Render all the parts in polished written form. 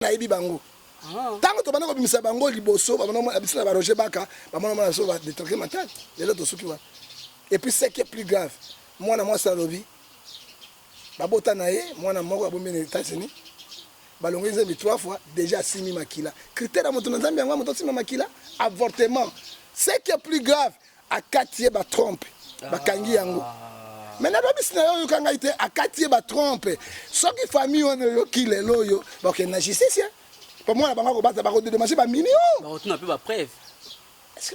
Nayebi bango. Ntango tobanda kobimisa bango liboso, bamona biso na ba Roger Baka, bamona mona biso ba détraqué mental. Lelo tosuki wana. Et puis ce qui est plus grave, mwana mwasi alobi babota na ye mwana moko abombi na États-Unis, balongoli nzambe trois fois déjà asimi makila. Critère ya moto na nzambe yango moto asima makila, avortement. Ce qui est plus grave, akati ye ba trompe, bakangi yango. Mais nalobisi na yo oyoka ngai te, akati ye ba trompe. Soki famille wana oyoki lelo oyo bakokende na justice po mwana bango akobata, bakodédommage ba million. Bakotuna mpe ba preuve.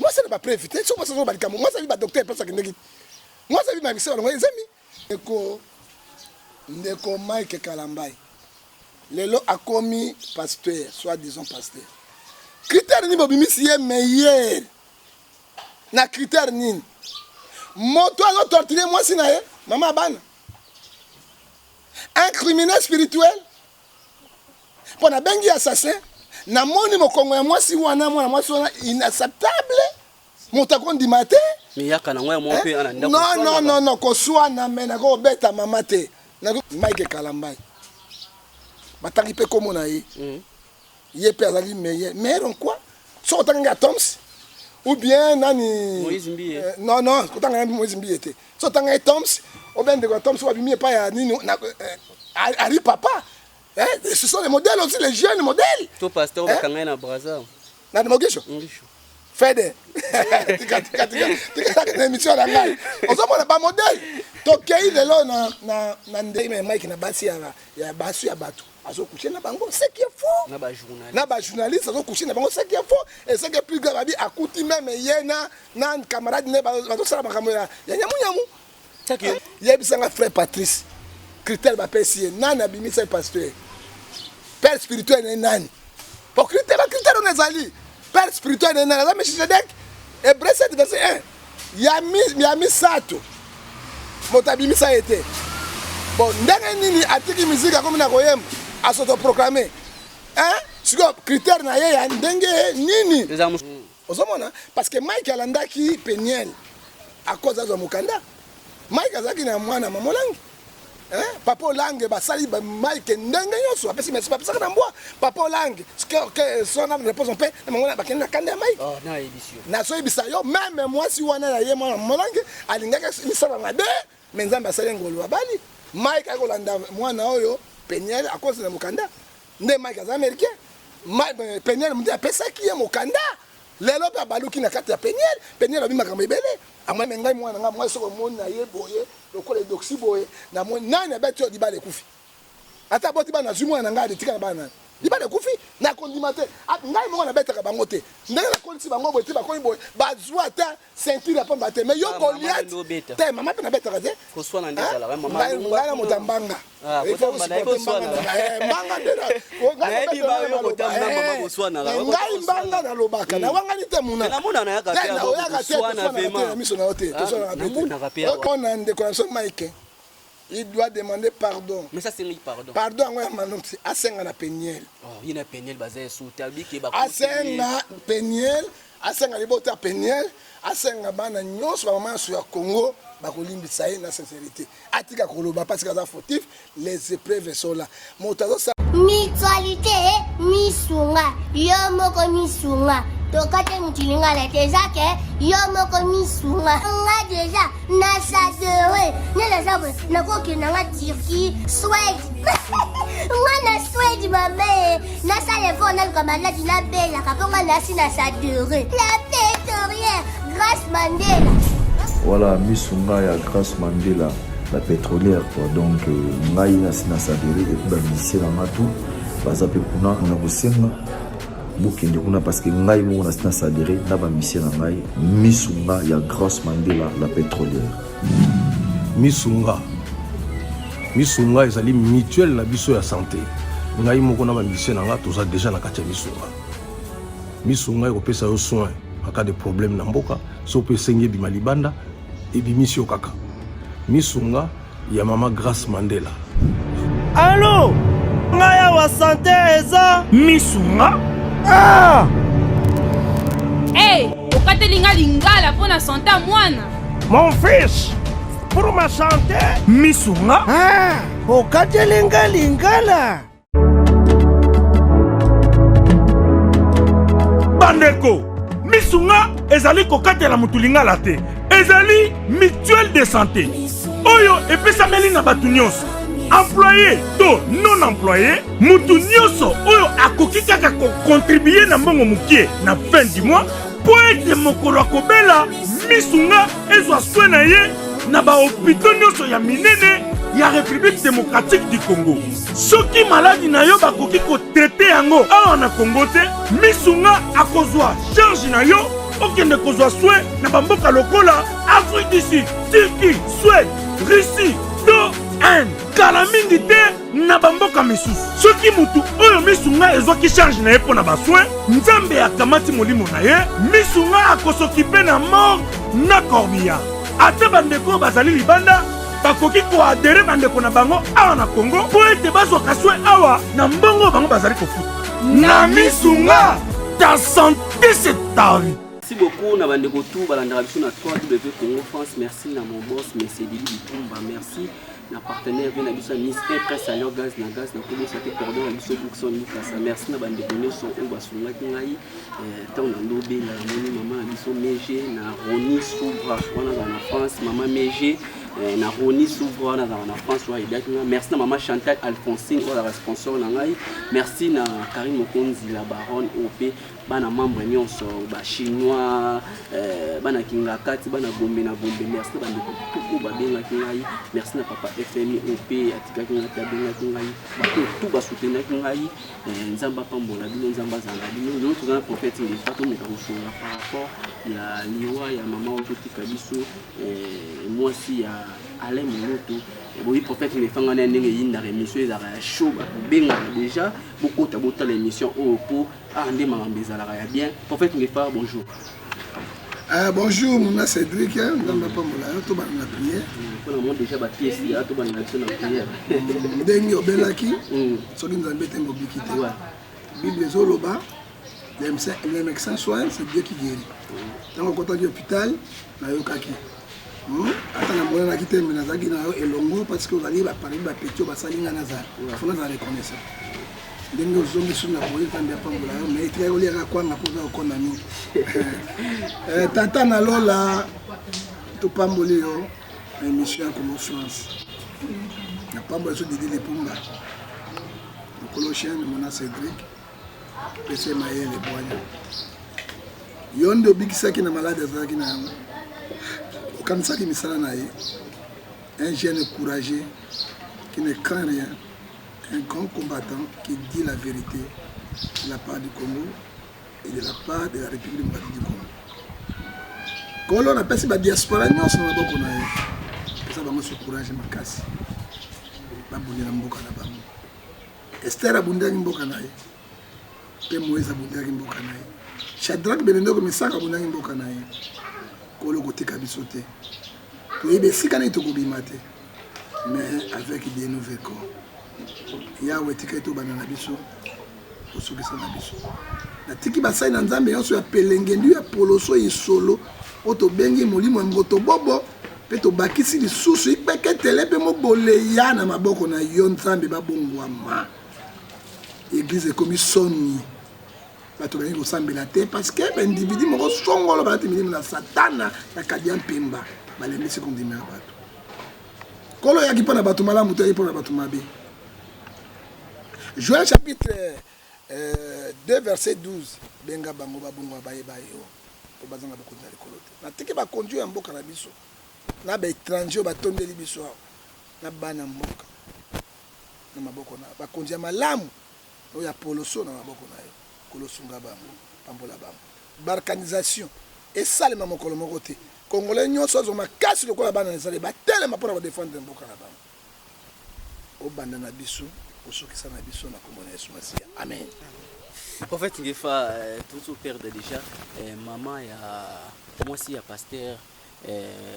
Mwasi na ba preuve te, soki mwasi azoba likambo, mwasi abi ba docteur place akendeki, mwasi abi mabisa balongo ezemi. Ndeko, ndeko Mike Kalambayi lelo akomi pasteur, soit disant pasteur. Critère nini bobimisi ye meilleur? Na critère nini? Moto azo torturer mwasi na ye, mama ya bana. Un criminel spirituel. Mpo nabengi assassin, namoni mokongo ya mwasi wana, mwana mwasi wana inacceptable. Moto akondima te. Miyaka na ngo ya moko mpe ana ndako. Non, non, non, non, koswana mais nakobeta mama te. Mike Kalambayi. Batangi mpe kombo na ye. Ye mpe azali meilleur. Meilleur en quoi? Soki otangi nga Toms ou bien nani? Moïse Mbiye. Non, non, kotanga nga Moïse Mbiye te. Soki otanga ye Toms, ou bien ndeko ya Toms oyo abimi epai ya nini na, Ari Papa. Eh, ce sont les modèles aussi, les jeunes modèles. To pasteur bakanga ye na Brazza. Na Mogisho? Ngisho. Fede. Tika, tika, tika, tika na émission na ngai. Ozomona ba modèle. Tokei lelo na na na ndenge Mike na basi ya ya basi ya bato. Azo coucher na bango, ce qui est faux. Na ba journaliste. Na ba journaliste azo coucher na bango, ce qui est faux. Et ce qui est plus grave, abi akuti même ye na na camarade ne bazo sala makambo ya ya nyamu nyamu. Yebisanga frère Patrice, critère bapesi ye nani abimisa ye pasteur? Père spirituel ne nani? Po critère ba critère on ezali. Père spirituel ne nani? Aza Melchizedek. Hébreu 7 verset 1. Ya mi ya misato. Moto abimisa ye te. Bon, ndenge nini atiki musique akomi na koyemba, asoto proclamer. Hein? Sikoyo critère na ye ya ndenge nini? Ozomona? Parce que Mike alandaki Peniel à cause azwa mokanda. Mike azalaki na mwana mama Olangi. Hein? Papa Olangi basali ba Mike ndenge nyonso, apesi merci bapesaka na mbwa. Papa Olangi que son âme repose en paix, na bango bakende na kanda ya Mike. Oh, na yebisi yo. Nazoyebisa yo même mwasi wana ya ye mwana mama Olangi alingaki misala mabe, mais Nzambe asali ngolu abali. Mike akolanda mwana oyo Peniel à cause na mokanda. Nde Mike aza américain. Peniel mutu apesaki ye mokanda. Lelo mpe abaluki na kati ya Peniel. Peniel abi makambo ebele. Amoni ngai mwana ngai mwasi soko omoni na ye boye lokola edoxi boye na moni nani abeti yo libala ekufi. Ata aboti bana azwi mwana na ngai atika na bana nani. Libala ekufi nakondima te. Ngai moko nabetaka bango te. Ndenge nakolisi bango boye te bakomi boye bazwa ata ceinture ya pamba te. Mais yo Goliath te mama mpe nabetaka te. Koswana nde ezalaka mama. Ngai na moto ya mbanga. Ngai mbanga nalobaka nawangani te muna naoyaka te na miso na yo te toswanaka ndeko na biso Mike il doit demander pardon. Mais ça c'est pardon. Pardon yango ya manomsi asenga na Peniel. Oh, ye na Peniel baza esuta abike ba asenga Peniel, asenga libota Peniel, asenga bana nyonso ba mama nyonso ya Congo bakolimbisa ye na sincérité. Atika koloba parce que aza fautif, les épreuves sont là. Moto azo Mutualité misunga yo moko misunga tokate mutu lingala te eza ke yo moko misunga nga deja na sadere nde naza boye nakokende nga Turquie Suède nga na Suède mame nasala effort naluka maladi nabelaka mpo nga nasi na sadere la pétrolière Grâce Mandela. Voilà, misunga ya Grâce Mandela, la pétrolière quoi. Donc ngai nasi na sadere et puis ba musicien na nga tout baza pe kuna na kosenga bokende kuna parce que ngai moko nasi na sadere na ba musicien na ngai misunga ya Grâce Mandela la pétrolière. Misunga misunga ezali mutuelle na biso ya santé. Ngai moko na ba musicien na nga toza déjà na kati ya misunga. Misunga ekopesa yo soin en cas de problème na mboka, so pe esengi ebima libanda ebimisi yo kaka. Misunga ya mama Grace Mandela. Allo, ngai awa sante eza misunga. Ah! Hey, okateli nga lingala mpo na sante ya mwana. Mon fils, pour ma santé misunga. Ah, okateli nga lingala. Ndeko, Misunga ezali kokatela moto lingala te. Ezali mutuelle de santé oyo epesameli na bato nyonso, employé to non employé, moto nyonso oyo akoki kaka kokontribue na mbongo mokie na fin du mois mpo ete mokolo akobela Misunga ezwa soin na ye na bahopito nyonso ya minene ya République démocratique du Congo. Soki maladi na yo bakoki kotraite yango awa na Congo te, Misunga akozwa charge na yo okende kozwa soin na bamboka lokola Afrique du Sud, Turquie, Suède, Russie to Inde. Kala mingi te na bamboka misusu. Soki mutu oyo Misunga ezwaki charge na ye mpo na basoin, Nzambe akamati molimo na ye, Misunga akosokipe na morgue na corbillard. Ata bandeko oyo bazali libanda bakoki koadere bandeko na bango awa na Congo mpo ete bazwaka soin awa na mbongo oyo bango bazali kofuta. Na Misunga, ta sante c'est ta vie. Merci beaucoup na bandeko tout balandaka biso na 3W Congo France. Merci na mon boss Monsieur Didi Bitumba. Merci na partenaire vie na biso ya Miss Presse alors gaz na gaz na kobosa te cordon na biso Bookson Mikasa. Merci na bandeko nyonso oyo basungaki ngai ntango na ndobela namoni mama na biso Meje na Roni Soubra wana azala na France, mama Meje na Roni Soubra wana azala na France oyo ayedaki ngai. Merci na mama Chantal Alphonsine oyo azalaka sponsor na ngai. Merci na Karine Mokonzi la baronne oyo mpe bana membre nyonso ba chinois, bana Kingakati, bana Gombe na Gombe. Merci na bandeko tuku babengaki ngai. Merci na papa FMI oyo mpe atikaki ngai te, abengaki ngai, bato tu basoutenaki ngai. Nzambe apambola bino, Nzambe azala na bino. Lelo toza na prophète Ngefa, tomeka kosolola par rapport ya liwa ya mama oyo totika biso, mwasi ya Alain Moloto. Boyi prophète Ngefa, ngai na ndenge eyindaka émission ezalaka ya show, babengaka déjà bokota botala émission oyo mpo ah nde makambo ezalaka ya bien. Prophète Ngefa, bonjour. Bonjour mona Cédric, Nzambe apambola yo. Tobanda na prière. Mpona mo déjà bapiesi ya tobanda na biso na prière. Ndenge obelaki, soki Nzambe te, ngobiki te. Bible ezoloba: "Le médecin soigne, c'est Dieu qui guérit." Ntango okotaki hôpital, nayokaki, ata namonanaki te, me nazalaki na yo elongo parce que ozali baparmi bapeti oyo basali ngai nazala, fo nazala reconnaissant. Ndenge ozongi su na boye, Nzambe apambola yo. Mais etikaki koliaka kwanga mpo oza kokonda mingi. Tata na lola, topamboli yo na émission ya Congo France. Napambola so Didi Lipumba, mokolo chaîne, mona Cédric, pese mayele, bwanya. Yo nde obikisaki na maladi azalaki na yango, okanisaki misala na ye. Un jeune courageux qui ne craint rien, un grand combattant qui dit la vérité de la part du Congo et de la part de la République démocratique du Congo. Kolo, napesi badiaspora nyonso na maboko na ye. Pesa bango so courage makasi, babundela mboka na bango. Ester abundelaki mboka na ye, mpe Moïse abundelaki mboka na ye, Shadrak, Abednego, Mesaka abundelaki mboka na ye. Kolo, kotika biso te. Toyebi esika nini tokobima te, mais avec Dieu nous vaincrons. Yawe, etikali tobanda na biso, kosukisa na biso. Natiki basali na Nzambe nyonso ya pelengendu, ya poloso, esolo oyo tobengi molimo ya ngoto bobo, mpe tobakisi lisusu ipeketele mpe moboleya na maboko na yo, Nzambe. Babongwama. Église ekomi soni, bato balingi kosambela te parce que baindividu moko songolo balati milimo na Satana ya kadia mpemba, balembisi kondima ya bato. Kolo oyaki mpo na bato malamu te, oyaki mpo na bato mabe. Joel chapitre 2 verset 12: benga bango babongwa, bayeba yo mpo bazanga bokonzi na likolo te. Natiki bakonzi oyo ya mboka na biso na baétranger oyo batondeli biso awa na bana mboka na maboko na bakonzi ya malamu oyo ya poloso na maboko na yo. Kolosunga bango, pambola bango. Balkanisation esalema mokolo moko te. Congolais nyonso azwa makasi lokola bana na ezali, batelema mpona kodefendre mboka na bango. Obanda na biso, osukisa na biso, na kombo na Yesu Masiya, amen. Prophète Ngefa, tozo perdre déjà mama ya mwasi ya pasteur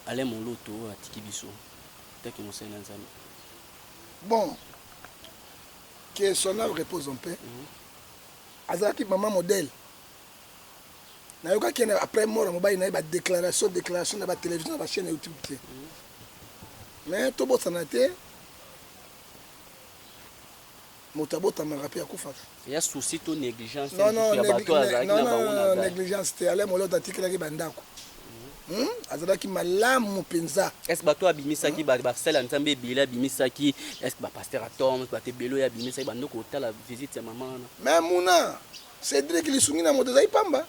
Alain Moloto oyo atiki biso taki mosali na Nzambe. Bon, que son âme repose en paix. Azalaki mama modèle. Nayokaki ye après mort ya mobali na ye, badéclaration, déclaration na batélévision, na bachaîne ya YouTube te. Mais tobosana te. Moto abotamaka mpe akufaka. Ya souci to négligence Non, non, ya bato oyo azalaki na bango na non, négligence te. Alain Moloto atikelaki bandako. Azalaki malamu mpenza. Est ce bato abimisaki basali ya Nzambe ebele abimisaki, est ce bapasteur Atom, bato ebele oyo abimisaki bandoko kotala visite ya mama wana? Mais muna Cédric, lisungi na moto ezali pamba.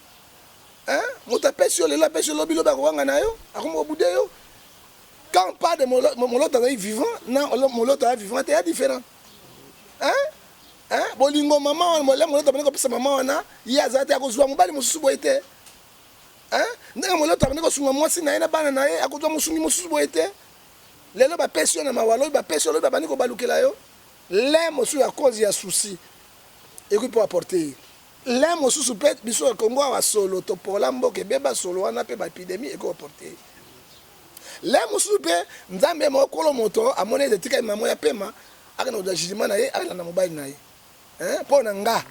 Hein? Moto apesi yo lelo, apesi yo lobi, lobi akowanga na yo, akomi kobude yo. Quand pas de Moloto azali vivant na Moloto aza vivant te, ya différent. Hein? Hein? Bolingo mama wana, Moloto abandi kopesa mama wana, ye azala te, akozwa mobali mosusu boye te. Hein? Ndenge Moloto abandi kosunga mwasi na ye na bana na ye, akozwa mosungi mosusu boye te. Lelo bapesi yo na mawa, lobi bapesi yo, lobi babandi kobalukela yo. Le mosusu ya cause ya souci ekoki mpo apporte ye. Le mosusu mpe biso ya Kongo awa solo topola mboka ebeba solo wana mpe baépidémie ekoki apporte ye. Le mosusu mpe Nzambe moko kolo moto amoni ete etikali mama ya pema, akende kozwa jugement na ye, akelanda mobali na ye. Mpo na nga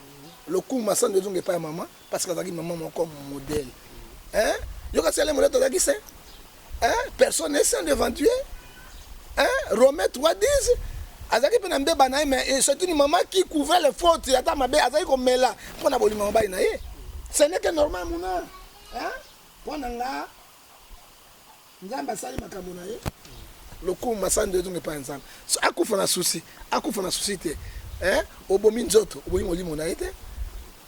lokumu masando ezonga epai ya mama, parce que azalaki mama moko modèle. Hein? Yoka si Alain Moloto azalaki saint. Hein? Personne n'est saint devant Dieu. Hein? Romains 3 10 azalaki mpe na mbeba na ye, mais c'est une maman qui couvrait les fautes, ata mabe azalaki komela mpo na bolingo ya mobali na ye. Ce n'est que normal muna. Hein? Mpo na nga Nzambe asali makambo na ye, lokumu masando ezonga epai ya Nzambe. So akufa na souci, akufa na souci te. Hein? Obomi nzoto, obomi molimo na ye te.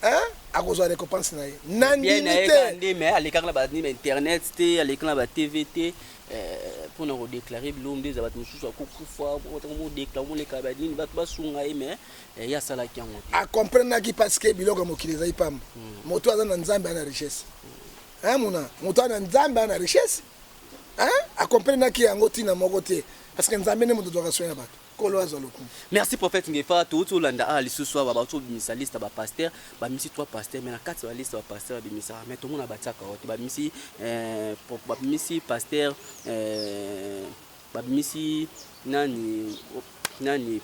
Hein? Akozwa récompense na ye. Nandimi te. Nde mais alekaka na ba internet te, alekaka na ba TV te mpona kodéclarer biloko nde eza bato mosusu akokufa modéclare moleka banini bato basunga ye, mais ye asalaki yango te. Acomprenaki parce que biloko ya mokili ezali pamba. Moto aza na Nzambe ana richesse. Hein, muna moto ana Nzambe ana richesse. Hein? Acomprenaki yango ntina moko te, parce que Nzambe nde moto azwaka soin ya bato. Kolo azwa lokumu. Merci prophète Ngefa. Touti olanda awa lisusu awa bauti obimisa liste ya bapasteur, bamisi 3 pasteur, mais na kati ya baliste ya bapasteur babimisaka, mais tomona batiaka o te. Babimisi babimisi pasteur babimisi nani nani,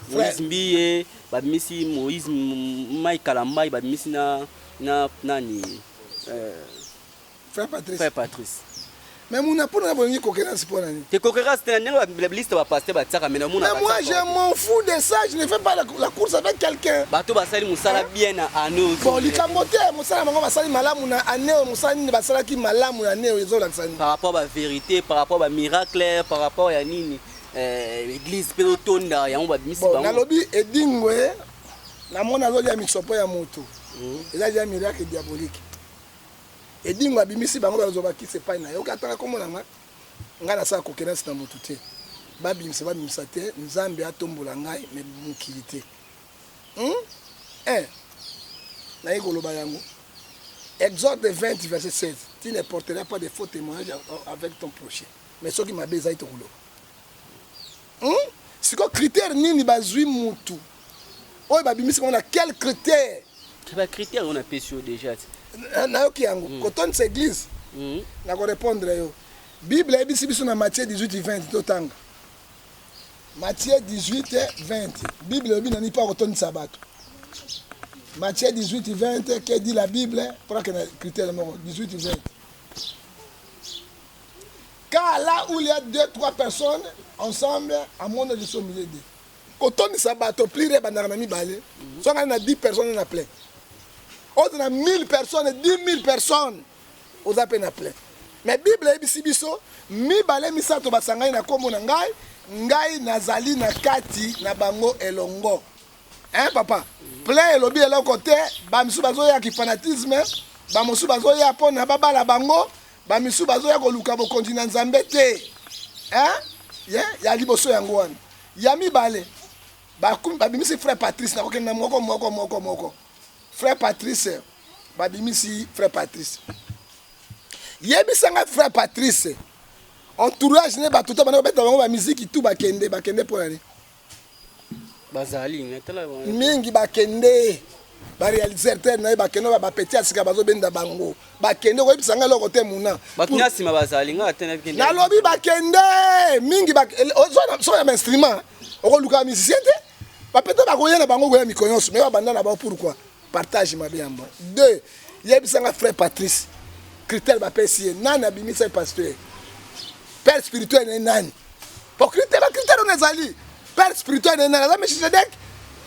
Moïse Mbiye, babimisi Moïse Mike Kalambai, babimisi na nani, Frère Patrice. Frère Patrice. Mais muna, mpona na bolingi concurrence mpo na nini? Te concurrence te, na ndenge baliste bapasteur batiaka, mais namona. Mais moi, je m'en fous de ça, je ne fais pas la course avec quelqu'un. Bato basali mosala bien na année oyo. Bon, likambo te, mosala bango basali malamu na année oyo, mosala nini basalaki malamu na année oyo ezolakisa nini? Par rapport bavérité, par rapport bamiracle, par rapport ya nini, église mpe otonda yango babimisi. Bon, bango nalobi edingwe namoni azolia misopo ya motu, eza lia miracle diabolique. Edingwe abimisi bango, bazwa bakisi epai na ye. Oki atanga kombo na nga, ngai nasala concurrence na motu te. Babimisa, babimisa te, Nzambe atombola ngai, mais mokili te. Eh, naye koloba yango. Exode 20 verset 16: tu ne porteras pas de faux témoignages avec ton prochain. Mais soki mabe ezali, tokoloba. Sikoyo critère nini bazwi mutu oyo babimisi bango? Na quel critère? Bacritère oyo napesi yo déjà ti. Nayoki yango. Kotondisa église, nakorépondre yo. Bible eyebisi biso na Matthieu 18 20. Totanga Matthieu 18 20. Bible elobi nani mpo akotondisa bato? Matthieu 18 20, que dit la Bible? Mpona na critère moko. 18 20: car là où il y a deux trois personnes ensemble, à mon je suis au milieu d'eux. Kotondisa bato plire ebandaka na mibale. So ngai na 10 personnes na plein, oza na 1000 personnes, 10 000 personnes, oza mpe na plein. Mais Bible eyebisi biso mibale misato basangani na nkombo na ngai, ngai nazali na kati na bango elongo. Hein, papa, plein elobi eloko te. Bamisusu bazoyaki fanatisme, bamosusu bazoya mpo na babala bango, bamisusu bazoya koluka bokonzi na Nzambe te. Hein? Ya liboso yango wana. Ya mibale, babimisi frère Patrice. Nakokende na moko moko moko moko. Frère Patrice, babimisi frère Patrice. Yebisanga, frère Patrice, entourage ne bato to banda kobeta bango bamiziki tu bakende, bakende mpo na nini? Bazali mais tala. Mingi bakende, baréalisateur na ye bakende, bapeti ya sika bazobenda bango bakende. Koyebisa ngai eloko te muna. Bato nya nsima bazali, nga te. Nalobi bakende mingi. Soki ya bainstrument, okoluka musicien te. Bapete bakoya na bango, koya mikolo nyonso, mais babanda na bango. Pourquoi partage mabe ya mbongo? Deux, yebisanga, frère Patrice, critère bapesi ye nani? Abimisa ye pasteur, père spirituel ne nani? Po critère, bacritère wana ezali. Père spirituel na ye nani? Aza Melchisedek?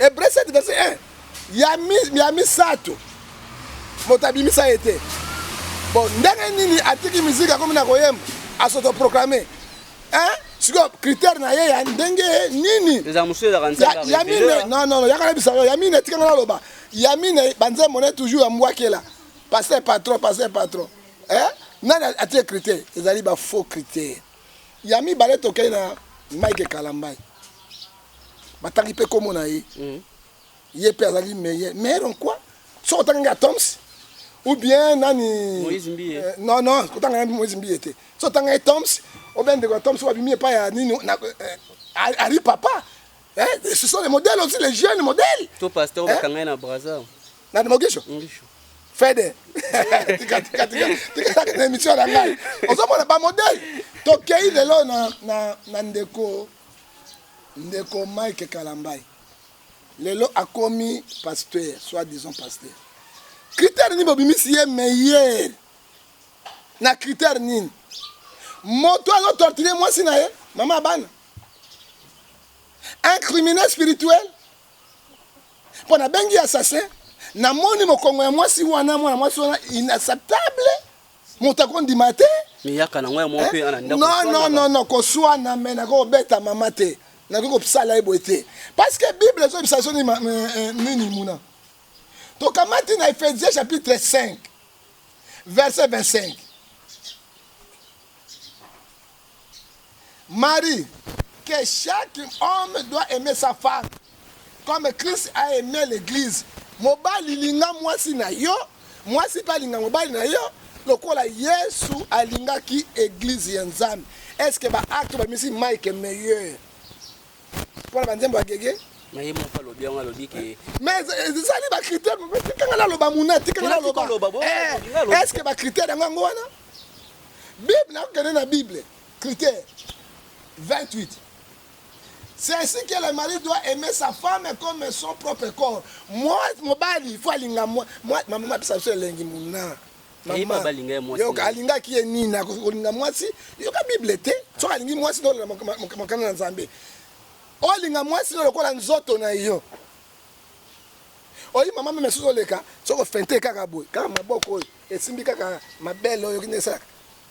Hébreu 7 verset 1. Ya mi, ya misato moto abimisa ye te. Bon, ndenge nini atiki musique akomi na koyemba asoto proclame hein? Sikoyo critère na ye ya ndenge nini? Eza mosusu ezalaka Nzambe ya mine. Non, non, non, yaka nayebisa yo ya mine, etikanga naloba ya mine. Banzembo ne toujours ya mbwakela, pasteur patron, pasteur patron, eh? Nani atie critère? Ezali ba faux critère. Ya mibale, tokei na Mike Kalambai, batangi mpe kombo na ye. Ye mpe azali meilleur. Meilleur en quoi? Soki otangi nga Toms ou bien nani? Moïse Mbiye. Non, non, kotanga nga Moïse Mbiye te. Soki otanga ye Toms ou bien ndeko ya Toms oyo abimi epai ya nini na, Ari Papa, eh, ce sont les modèles aussi, les jeunes modèles. To pasteur oyo bakanga ye na Braza. Na Mogisho. Ngisho. Fede, tika, tika, tika, tika na émission na ngai. Ozomona bamodèle. Tokei lelo na ndeko Mike Kalambai, lelo akomi pasteur, soit disant pasteur. Critère nini bobimisi ye meilleur? Na critère nini? Moto azotortire mwasi na ye, mama ya bana, un criminel spirituel, mpo nabengi assassin. Namoni mokongo ya mwasi wana, mwana mwasi wana, inacceptable, moto akondima te. Mais yaka nango ya moko mpe ana ndako. Non, non, non, non, koswana, me nakoki kobeta mama te, nakoki kosala ye boye te, parce que Bible ezobisa biso nini? Muna tokamati na Ephésiens chapitre 5 verset 25: Marie, que chaque homme doit aimer sa femme comme Christ a aimé l'église. Mobali, linga mwasi na yo, mwasi mpe alinga mobali na yo lokola Yesu alingaki église ya Nzambe. Est ce que baacte bamisi Mike meilleur mpona banzembo ya gege? Na ye moko alobi yango, alobi ke Mais ezali bacritère. Tikanga naloba, muna, tikanga naloba. Est ce que bacritère yango wana? Bible, nakokende na Bible, critère 28: c'est ainsi que le mari doit aimer sa femme comme son propre corps. Moi, mobali, il faut alinga moi. Mama apesa biso elengi, muna. Yoka, alingaki ye nini? Akolinga mwasi, yoka Bible te. Soki alingi mwasi, nolela mokanda na Nzambe, olinga mwasi no lokola nzoto na yo. Oyi mama meme soki oleka, soki ofente kaka boye, kaka maboko oyo esimbi kaka mabele oyo, kinde esalaka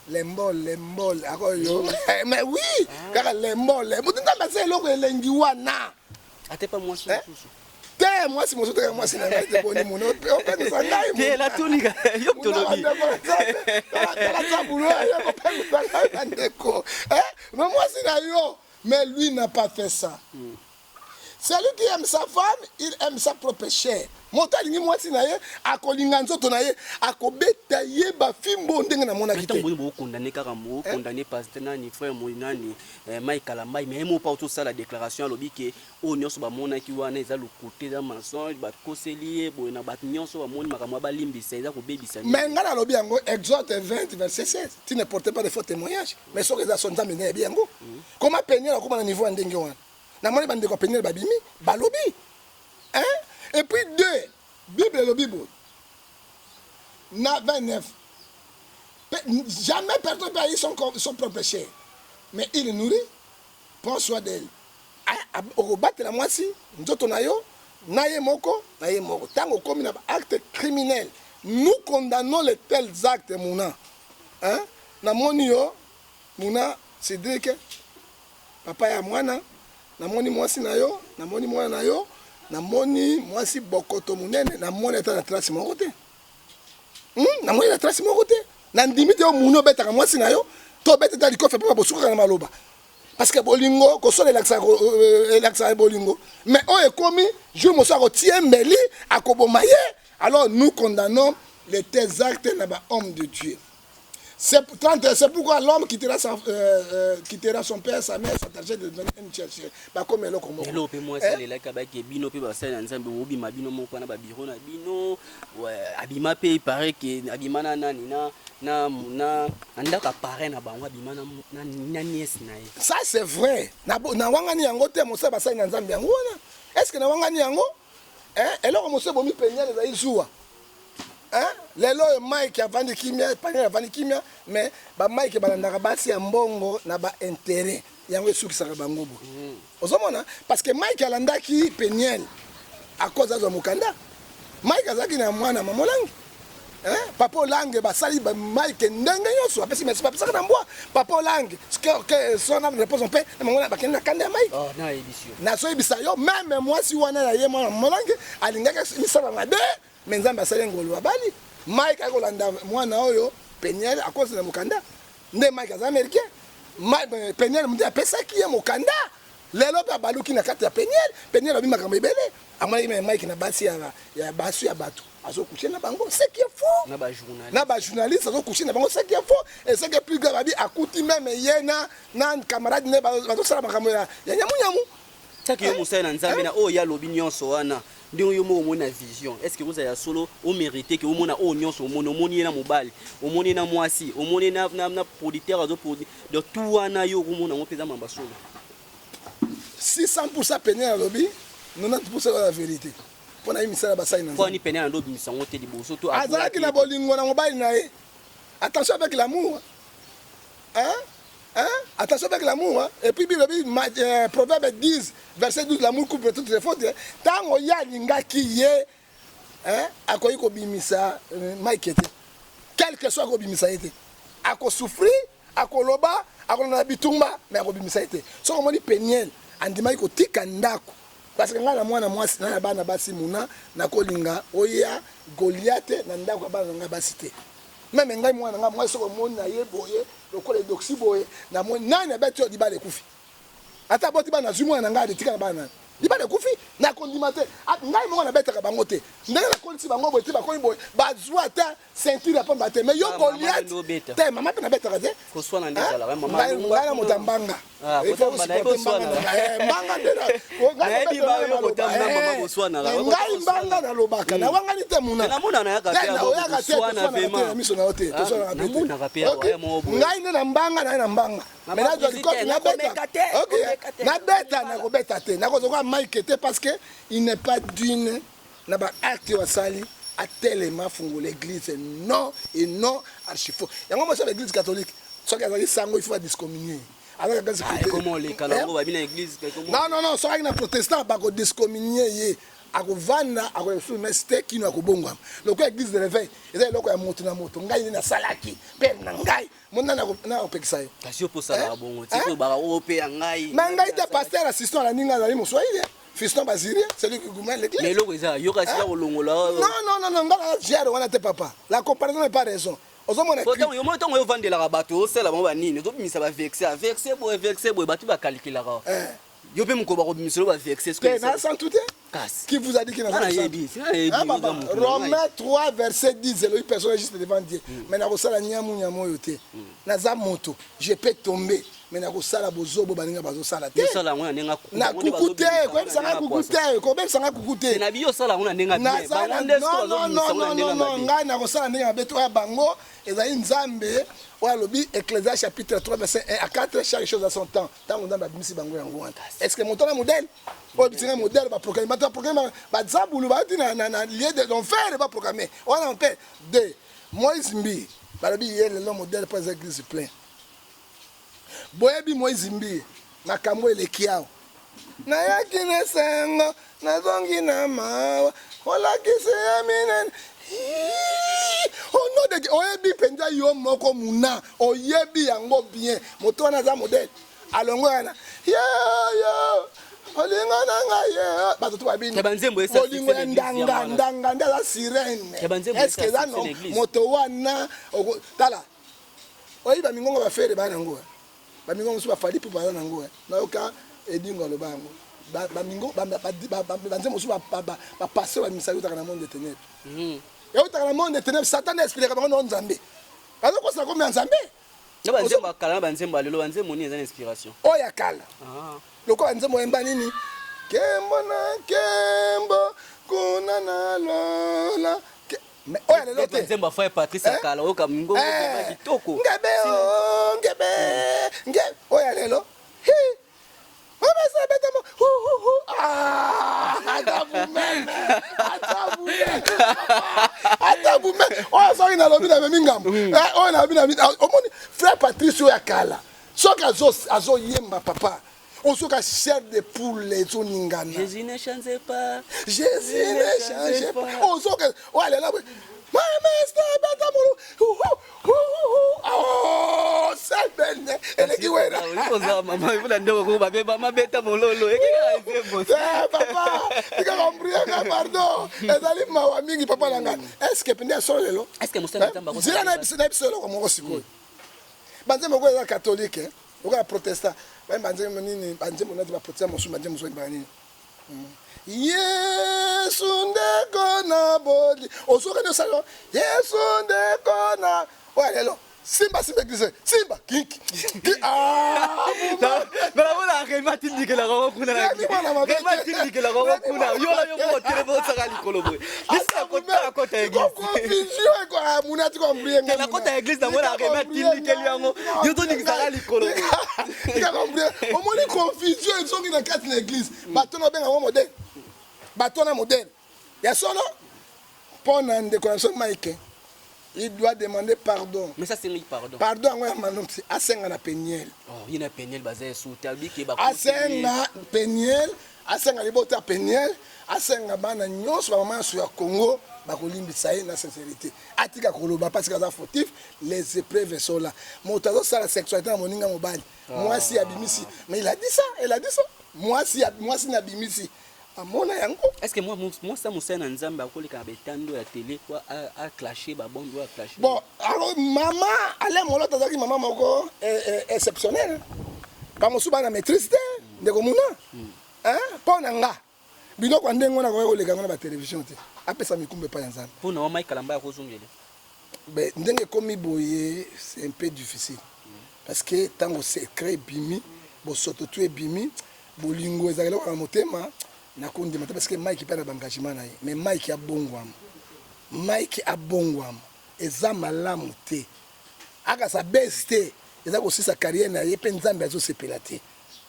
lembo lembo akoyo. Mais oui, kaka lembo lembo. Nzambe asa eloko elengi wana. Atepa mwasi mosusu. Te, mwasi mosusu teka mwasi na ngai te. Boni muna opengisa ngai? Te, natunika yo, tolobi. Tala nzambulu oyo kopengisa ngai, bandeko. Mais mwasi na yo. Mais lui n'a pas fait ça. Celui qui aime sa femme, il aime sa propre chair. Moto alingi mwasi na ye akolinga nzoto na ye, akobeta ye bafimbo ndenge namonaki te. Ntango bokondane kaka, bokondane pasteur nani, frère moi nani, Mike Kalambai, mais ye moko mpa otosala déclaration, alobi ke oyo nyonso bamonaki wana eza lokuta, eza mensonge, bakoseli ye boye na bato nyonso bamoni makambo ya balimbisa, eza kobebisa. Mais ngai nalobi yango, Exode 20 verset 16: tu ne portes pas de faux témoignage. Mais soki eza so, Nzambe nde ayebi yango. Koma Peniel akóma na niveau ya ndenge wana, namoni bandeko ya Peniel babimi, balobi, hein? Et puis deux, Bible elobi boye na 29: jamais personne peut haïr son propre chair, mais il nourrit, prend soin d'elle. Okobatela mwasi, nzoto na yo, na ye moko, na ye moko. Ntango okomi na baacte criminel, nous condamnons les tels actes. Muna, hein? Namoni yo, muna Cédrik, papa ya mwana, namoni mwasi na yo, namoni mwana na yo, namoni mwasi bokoto monene, namoni ata na trace moko te. Namoni na trace moko te. Nandimi te yo muni obetaka mwasi na yo to obete ta likofe mpo bosukaka na maloba, parce que bolingo kosola elakisaka bolingo. Mais oyo ekomi jour mosusu akotie mbeli, akoboma ye. Alors nous condamnons les tels actes na bahomme de Dieu. C'est 30, c'est pourquoi l'homme quittera son père, sa mère, s'attacher de devenir une chercher. Bakomi eloko moko. Lelo mpe mwasi alelaki, abaki bino mpe basali na Nzambe, obima bino moko na babiro na bino. Abima mpe, paraît ke abima na nani, na ndako ya parrain na bango, abima na nièce na ye. Ça c'est vrai. Na wangani yango te, mosala basali na Nzambe yango wana. Est-ce que na wangani yango? Eloko mosusu ebomi Peniel ezali zuwa. Lelo oyo Mike avandi kimia, Peniel avandi kimia, mais bamike balandaka basi ya mbongo na baintérêt. Yango esukisaka bango boye. Ozomona? Parce que Mike alandaki Peniel à cause azwa mokanda. Mike azalaki na mwana mama Olangi. Hein? Papa Olangi basali ba Mike ndenge nyonso apesi merci bapesaka na mbwa. Papa Olangi que son âme repose en paix na mama bakende na kanda ya Mike. Oh, nayebisi yo. Nazoyebisa yo meme mwasi wana ya ye mwana mama Olangi alingaki misala mabe mais Nzambe asali ngolu abali. Mike akolanda mwana oyo Peniel à cause na mokanda. Nde Mike aza américain. Mike Peniel mutu apesaki ye mokanda. Lelo mpe abaluki na kati ya Peniel. Peniel abi makambo ebele. Amonaki me Mike na basi ya ya basi ya bato azocoucher na bango, ce qui est faux. Na ba journaliste. Na ba journaliste azocoucher na bango, ce qui est faux. Et ce qui est plus grave, abi akuti même ye na na camarade ne bazosala makambo ya ya nyamu nyamu. Saki yo mosali na Nzambe na oyo ya lobi nyonso wana ndenge yo moko omoni na vision, est ce que ozala ya solo omérite ke omona oyo nyonso omoni, omoni ye na mobali, omoni ye na mwasi, omoni ye na, na, na producteur azoproduire, donc tout wana yo okomona yango mpenza mamba solo? 600% Peniel alobi, 90% la vérité. Mpo na ye misala basali na Nzambe. Mpo Peniel ando obimisa yango te liboso to azalaki na bolingo na mobali na ye. Attention avec l'amour. Hein? Hein? Attention avec l'amour. Hein? Et puis, Bible dit, Proverbe 10, verset 12, l'amour couvre toutes les fautes. Tango ya alingaki ye, hein? Akoki kobimisa Mike te. Quel que soit kobimisa ye te. Akosouffrir, akoloba, akolanda bitumba, mais akobimisa ye te. Soki omoni Peniel andimaki kotika ndako parce que ngai na mwana mwasi na bana basi muna nakolinga oya Goliath na ndako ya bana na ngai basi te. Meme ngai mwana ngai mwasi soki omoni na ye boye lokola edoksi boye namoni nani abeti oyo libala ekufi. Ata aboti bana azwi mwana na ngai atika na bana nani libala ekufi nakondima te. Ngai moko nabetaka bango te ndenge nakolisi bango boye te bakomi boye bazwa ata ceinture ya pamba te. Mais yo Goliath te mama mpe nabetaka te. Ngai na moto ya mbanga. Mbanga nde ngai mbanga nalobaka nawangani te muna oyaka te na miso na yo te ngai nde na mbanga naye na mbanga mais nazwa likofi nabeta nabeta nakobeta te nakozwa Mike te parce que il n'est pas d'une na ba acte oyo asali atelema fungola église non et non archifaux. Yango mosa l'église catholique soki azalaki sango il faut badiscommunier. Non non non, soki na protestant bakodiscommunier ye, akovanda akoyeba messe te kino akobongwama. Lokola église de réveil eza eloko ya moto na moto, ngai nde nasalaki mpe na ngai mona nakopekisa ye. Kasi yo posalaka bongo ti baka oyo mpe ya ngai. Na ngai te, pasteur assistant alandi ngai azali moswahili fiston Bazirie, celui qui gouverne l'église. Mais eloko eza yoka sika kolongola. Non non non non, ngai na gère wana te papa. La comparaison n'est pas raison. Ozomona yo moko ntango ovandelaka bato osala bango banini ozobimisa bavexe avexe boye vexe boye bato bakalikilaka yo mpe mokolo bakobimisa yo bavexe. Te na santu te. Qui vous a dit qu'il nayebi? Romains 3 verset 10 elobi personne juste devant Dieu. Mais nakosala nyamu nyamu oyo te. Naza moto, je peux tomber mais nakosala bozobo baninga bazosala te. Na kuku te, koyebisanga kuku te, kobebisanga kuku te. Non, ngai nakosala ndenge mabe te. Oya bango ezali Nzambe oyo alobi Ecclésiaste chapitre 3 verset 1 à 4, chaque chose à son temps. Ntango Nzambe abimisi bango yango wana. Est ce que moto na modèle oyo bisinga modèle baproclame bato baproclame bazabulu bauti na lieu de l'enfer baproclame wana mpe de Moïse Mbi balobi ye lelo modèle mpo eza église plein. Boyebi Moïse Mbi makambo eleki awa. Nayaki na esengo nazongi na mawa olakisi ya minene au nom de oyebi mpenza yo moko muna oyebi yango bien. Moto wana aza modèle alongo wana yo yo olingo na ngai ye bato to babini bolingo ya ndanga ndanga nde aza sirene. Est ce que eza no moto wana tala oyebi bamingongo bafere baa nango bamingongo mosusu bafali mpo baza nango nayoka edingo aloba yango banzembo mosusu bapasse bamisa eutaka na monde de ténèbres, eutaka na monde de ténèbres. Satan nde expliquaka bango no Nzambe bazokosala komi ya Nzambe. Na banzembo ya kala na banzembo ya lelo, banzembo nini eza na inspiration? Oyo ya kala lokola nzembo oyemba nini, kembo na kembo kuna na lola, mais oyo ya lelo te. Nzembo ya frère Patrice ya kala oyoka mingongo kitoko. Ngebe o ngebe nge oyo ya lelo ata vous-même, ata vous-même, ata vous-même. Oyo soki nalobi namemi ngambo oyo nalobi na omoni frère Patrice oyo ya kala. Soki azoyemba papa, ozoka chair de poule ezoningana. Jésus ne change pas. Jésus ne change pas. Ozoka oyo alela boye. Oh, sebene eleki wera. Oza mama ipuna ndeko ko babe ba mabeta mololo. Eh papa, tika kombrianga pardon. Ezali mawa mingi papa na ngai. Est-ce que pende solo lelo? Est-ce que mosala tamba ko? Zela na biso na biso eloko moko sikoyo. Banzembo ko eza catholique, hein? Oka protestant. Ba banzembo nini? Banzembo nati ba protestant mosusu banzembo mosusu ba nini? Yesu ndeko na boli ozoka nde osala Yesu ndeko na oya lelo simba simba eglise simba kinki namona rema atindikelaka ngo kuna rema atindikelaka ngo kuna yo na yo moko telema osaka likolo boye akota eglisnakota eglise namona rema atindikeli yango yo toningisaka likolo omoni confusion ezongi na kati na eglise bato na obenga ngo modele bato na modele ya solo mpo na ndeko na biso Mike, il doit demander pardon. Mais ça c'est pardon. Pardon yango ya manopsi asenga na Peniel. Oh, ye na Peniel baza esuta abike ba asenga Peniel, asenga libota Peniel, asenga bana nyonso ba mama nyonso ya Congo bakolimbisa ye na sincérité. Atika koloba parce que aza fautif, les épreuves sont là. Moto azosala sexualité na moninga mobali, mwasi abimisi. Mais il a dit ça, il a dit ça. Mwasi mwasi na abimisi. Amona yango. Est ce que moi moi ça mosala na Nzambe akoleka na betando ya télé po a clasher ba bombe a clasher. Bon, alors maman Alain Moloto azalaki mama moko exceptionnelle. Ba mosusu bana maîtrise te, ndeko muna. Hein? Mpo na nga biloko ya ndenge wana akoki koleka yango na ba télévision te. Apesa mikumba epai ya Nzambe. Mpo na wa Mike Kalamba akozongela. Ben, ndenge ekomi boye c'est un peu difficile. Parce que tango secret ebimi, bosoto tu ebimi, bolingo ezalaka eloko na motema, nakondima te parce que Mike mpe na ba engagement na ye. Mais Mike abongwama. Mike abongwama. Eza malamu te. Akasa base te. Eza kosisa carrière na ye mpe Nzambe azosepela te.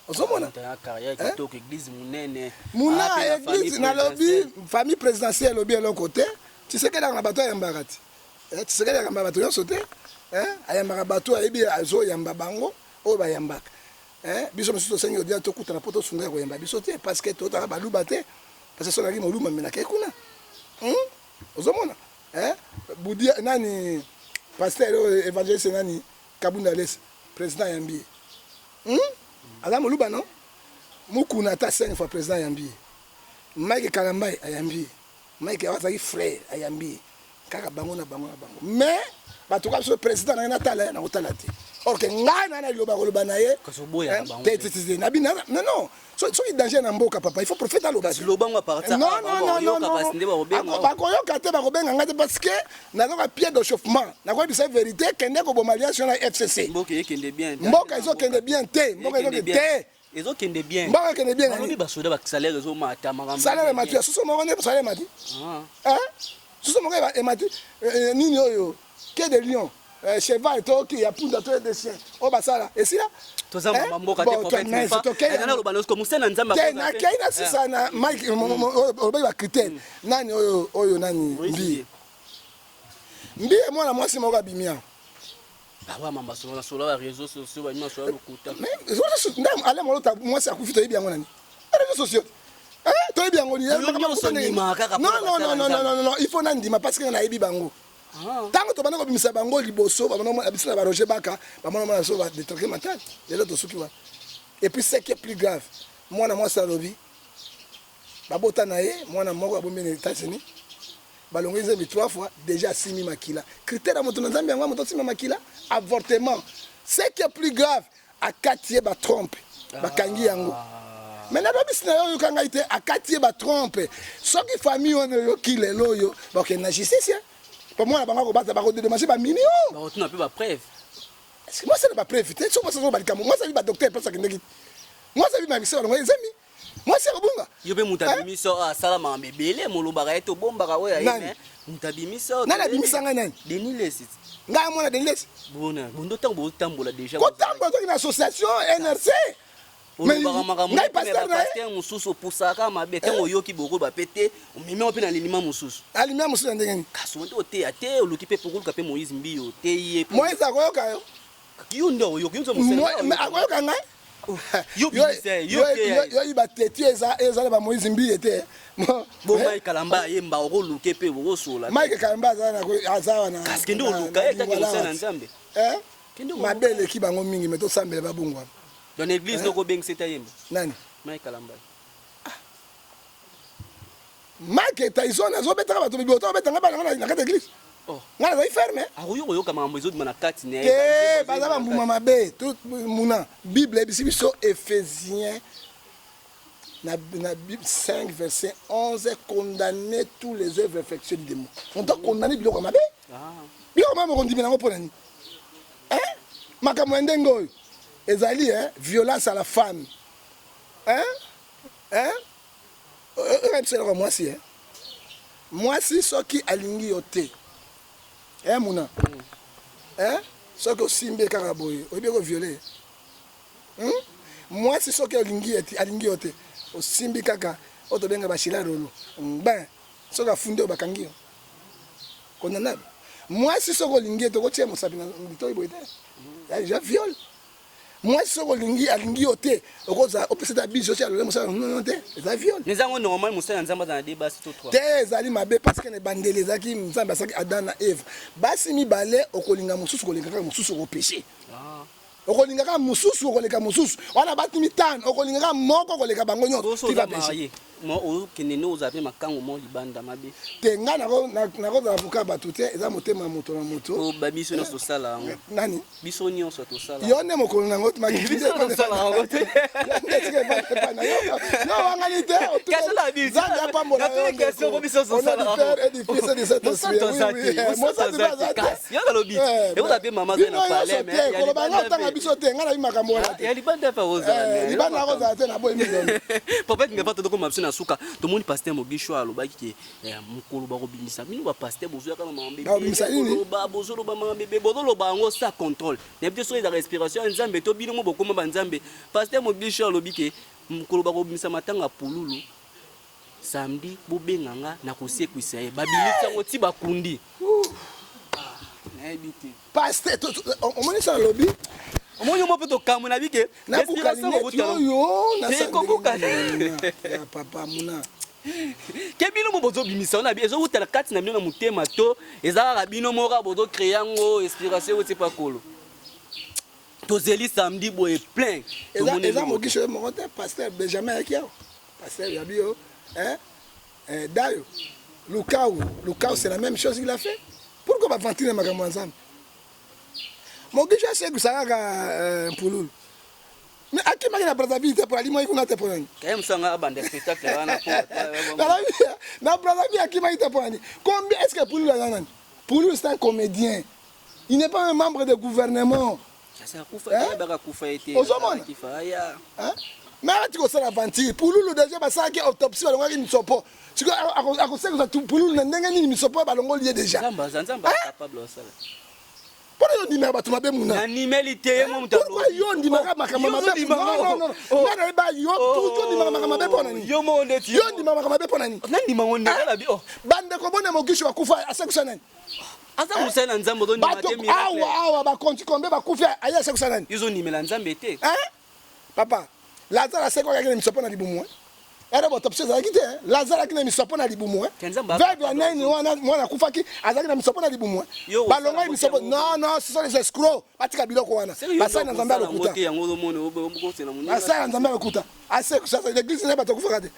Ozomona? Carrière kitoko, église munene. Muna église nalobi famille présidentielle elobi eloko te. Tshisekedi na bato ayambaka te. Tshisekedi ayambaka bato nyonso te. Ayambaka bato ayebi azoyamba bango oyo bayambaka. Biso mosusu tosengi odia tokutana mpo tosunga ya koyamba biso te parce que totaka baluba te. Parce que soki nazalaki moluba me nakei kuna. Ozomona? Budia nani pasteur oyo évangéliste nani Kabunda Lesa président ayambi ye. Aza moluba non? Mukuna ata 5 fois président ayambi ye. Mike Kalambay ayambi ye. Mike azalaki frère ayambi ye. Kaka bango na bango na bango. Mais bato kaka biso président na ye natala ye nakotala te. Or que ngai na na liloba koloba na ye. Te te te nabi non non soki danger na mboka papa il faut prophète aloba. Non non non non bakoyoka te bakobenga ngai te parce que nazoka pied de chauffement nakoyebisa vérité kende koboma alliance na FCC. Mboka ekende bien. Mboka ezokende bien te. Mboka ezokende te. Ezokende bien. Mboka ekende bien. Balobi basoda ba salaire ezomata makambo. Salaire emati ya soso moko nde salaire emati. Hein? Soso moko emati nini oyo? Quai de Lion. Cheval to ki ya punda to de chien. O basala esila? Toza mama mboka te prophète Ngefa. Ezana loba nosko musena Nzambe akoza. Te na kei na sisa na Mike olobaki ba critère. Nani oyo oyo nani mbi. Mbi mwana mwasi moko abimi awa. Awa mama solo na solo ba réseaux sociaux ba mima solo lokuta. Mais réseaux sociaux ndam ale molota mwasi akufi toyebi yango nani? Réseaux sociaux. Eh toyebi yango ni. Non non non non non non il faut nandima parce que nayebi bango. Tango tobanda kobimisa bango liboso bamona biso na ba Roger Baka bamona mona biso ba détraquer mental lelo tosuki wana. Et puis ce qui est plus grave mwana mwasi alobi babota na ye mwana moko abombi na États-Unis balongoli nzembi 3 fois déjà asimi makila critère ya moto na nzambe yango moto asima makila avortement. Ce qui est plus grave akati ye ba trompe bakangi yango. Mais nalobisi na yo oyoka ngai te akati ye ba trompe soki famille wana oyoki lelo oyo bakokende na justice po mwana bango akobata bakodédommage ba million bakotuna mpe ba preuve. Mwasi na ba preuve te soki mwasi azoba likambo mwasi abi ba docteur place akendeki mwasi abi mamisa balongo ezemi mwasi akobunga yo mpe moto abimisi oyo asala makambo ebele molobaka ye tobombaka oyo aye moto abimisi oyo nani abimisa ngai nani? Denis Lessi. Ngai amona Denis Lessi bona bondo ntango botambola déjà kotambola toki na association NRC olobaka makambo pasteur mosusu opusaka mabe ntango oyoki bokoyeba mpe te omemi yango mpe na alima mosusu alima mosusu ya ndenge nini? Kasi ote oteya te oluki mpe pokoluka mpe Moïse Mbiyo oteyi ye Moïse akoyoka yo. Yo nde oyoka, yo nde mosali. Akoyoka ngai? Oh, yo bimisa ye, yo teya ye. Yo yiba teti eza eza na ba Moïse Mbiye te. Bo Mike Kalamba ayemba okoluke pe okosola. Mike Kalamba aza na aza wana. Kasi kende oluka ye kaka mosali na Nzambe. Eh? Mabe eleki bango mingi mais tosambela babongwana. Dans l'église noko bengisa ete ayemba. Nani? Mike Kalamba. Mike Tyson azobetaka bato biboto abeta nga bana nga na kati église. Oh. Nga nazali ferme. Akoki koyoka makambo ezobima na kati na ye. Te baza ba mbuma mabe. Tout muna Bible ebisi biso Ephésiens na, na Bible 5 verset 11 condamner tous les œuvres infectieuses du démon. On doit condamner biloko mabe. Ah. Biloko mabe okondimela yango mpo na nini? Hein? Makambo ya ndenge oyo ezali hein, violence à la femme. Hein? Hein? Oyo biso eloko mwasi eh. Mwasi soki alingi yo te. Eh muna. Eh? Soki osimbi kaka boye, oyebi ko violer. Hmm? Mwasi soki alingi ye te, alingi yo te. Osimbi kaka oyo tobenga ba shila rolo. Ben, soki afundi yo bakangi yo. Condamnable. Mwasi soki olingi ye te, okotia mosapi na litoyi boye te. Ya déjà viol. Mwasi soki olingi alingi yo te okozala opesa ta biso otia lolemo osala non non te eza viol. Mais yango normal mosali ya Nzambe azala na deux basi to trois. Te ezali mabe parce que na ebandeli ezalaki Nzambe asalaki Adam na Eve basi mibale okolinga mosusu koleka kaka mosusu oko peche. Ah. Okolinga kaka mosusu okoleka mosusu wana bati mitano okolinga kaka moko koleka bango nyonso tu vas pecher. Mo okende nde ozala mpe makango mo libanda mabe. Te ngai nakozala avocat bato te eza motema ya moto na moto. Po ba biso nyonso tosala yango. Nani? Biso nyonso tosala. Yo nde mokolo na yango biso tosala yango te. Yo wangani te. Nzambe apambola yo. Question ko biso tosala yango. Père et du Fils et du Saint-Esprit. Mosantu aza te. Mosantu aza te. Yo nalobi. Ekoza mpe mama aza na palais mais koloba nga otanga biso te nga nayebi makambo wana te. Ya libanda mpe akozala. Eh, libanda akozala te naboyi mindondo. Papa Kinga tokoma biso na suka tomoni pasteur Mogisho alobaki ke eh, mokolo bakobimisa bino ba pasteur bozoyaka na makambo ebele bozoloba makambo ebele bozoloba yango sa contrôle nayebi te soki ezaka inspiration ya Nzambe to bino mo bokoma ba Nzambe. Pasteur Mogisho alobi ke mokolo bakobimisa matanga ya pululu Samedi bobenga nga nakosekwisa ye babimisi yango ti bakundi ah, nayebi te Pasteur omoni sa alobi omoni yo mpo tokamwe na bike nabuka lineti oyo nakobuka ya papa muna ke bino mo bozobimisa wana ezowuta na kati na bino na motema to eza kaka bino moko bozocree yango inspiration euti pa kolo tozeli samedi boye plein eza mogisho ye moko te pasteur benjamin ayaki awa pasteur ya bio hein? Eh, dayo lukau lukau c'est la même chose qu'il a fait pourquoi bavantile na makambo ya nzambe mogisho asekwisa kaka euh, mpululu mais akimaki na brazzaville te mpo alimwaki kuna te mpo nani kaye mosanga abanda spectacle wana na brazzaville akimaki te mpo nani combien est ce que pululu aza nani pululu c'est un comédien il n'est pas un membre de gouvernement ozomona mais ati kosala aventure pululu deja basalaki autopsie balongolaki misopo sikoyo akosekisa pululu na ndenge nini misopo balongoli ye deja mpo na yo ondimaka bato mabe muna nandimeli te ye moto pourquoi yo ondimaka makambo mabe nga nayeba yo toujours ondimaka makambo mabe mpo na nini yo moko ndeti yo ondimaka makambo mabe mpo na nini nandima ngo ndenge na bi oh bandeko bone mogisho bakufa asekisa nani aza mosali na nzambe ozondima te miracle awa awa bakonti kombe bakufi aye asekisa nani yo ozondimela nzambe te papa lazare asekwaki na misopo na libumu eh? ere botopsi ezalaki te eh? lazare aki na misopo na libumu eh? veuve ya nani wana mwana akufaki azalaki na misopo na libumu balongaki misopo non non ce sont les escrocs batika biloko wana basali na nzambe ya lokuta basali na nzambe ya lokuta asekisa l'église na bato akufaka te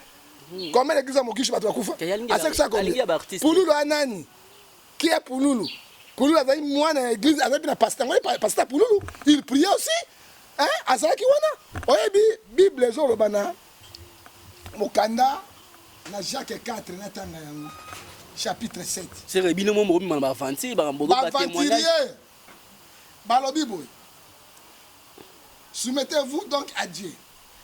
hmm. combien l'église ya mokishi bato bakufa asekisa combien pululu ya nani Qui est Pululu? Pululu azali mwana ya église, azali na pasteur. Ngoli pasteur Pululu, il priait aussi. Hein? Azalaki wana. Oyebi Bible ezoloba na mokanda na Jacques 4 na tanga yango chapitre 7. C'est bino mo moko bima ba aventure ba mbogo ba témoignage. Balobi boye. Soumettez-vous donc à Dieu.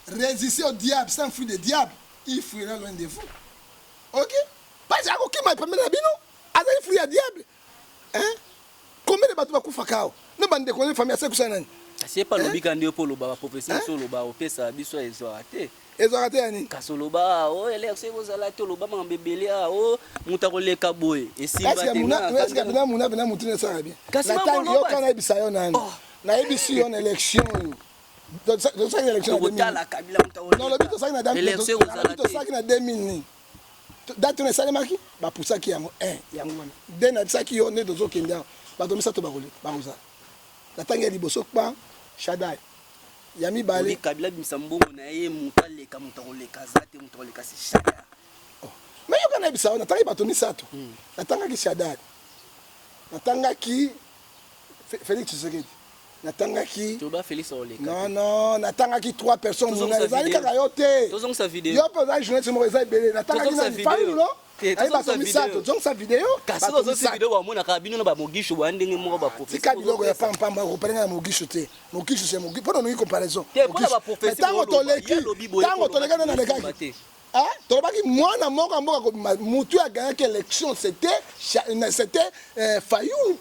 Résistez au diable, sans fruit de diable, il fuira loin de vous. Ok? Pasi akokima pembeni na bino azali fruit ya diable hein? Combien de bato bakufaka awa na bandeko na famille asekusa nani? Kasi ye pe alobi kaka nde yo pe oloba ba prophetie mosusu oloba opesa biso ezwaka te. Ezwaka te ya nini? Kasi oloba o oh, election ekozala te oloba makambo ebele a o oh, moto akoleka boye esimba te. Est-ce que muna pena mutu na esala bien? Kasi yoka nayebisa yo nani? Oh. Nayebisi yo na élection oyo tosalaki na élection tokotala Kabila nolobi tosalaki na 2000 nini date wana esalemaki bapusaki yango 1 yango wana de nayebisaki yo nde tozokende awa bato misato bakozala natangi ya liboso kpa Shadary ya mibale. Kabila abimisa mbongo na ye moto aleka moto akoleka aza te moto akoleka si Shadary. Oh. Mais yoka nayebisa yo natangaki bato misato natangaki Shadary natangaki Félix Tshisekedi natangaki toba Félix akoleka non non natangaki trois personnes mona ezali kaka yo te tozongisa video yo mpe ozali journaliste moko eza ebele natangaki nani Fayulu no ayi bato misato zongisa video kasi ozongisa video bamonaka bino na bamogisho boya ndenge moko baprofesi tika biloko ya pampamba okopalenga na mogisho te mogisho se mogisho mpona olingi comparaison ntango toleki ntango toleki nde nalekaki tolobaki mwana moko ya mboka kobima mutu aganyaki élection c'était c'était Fayulu.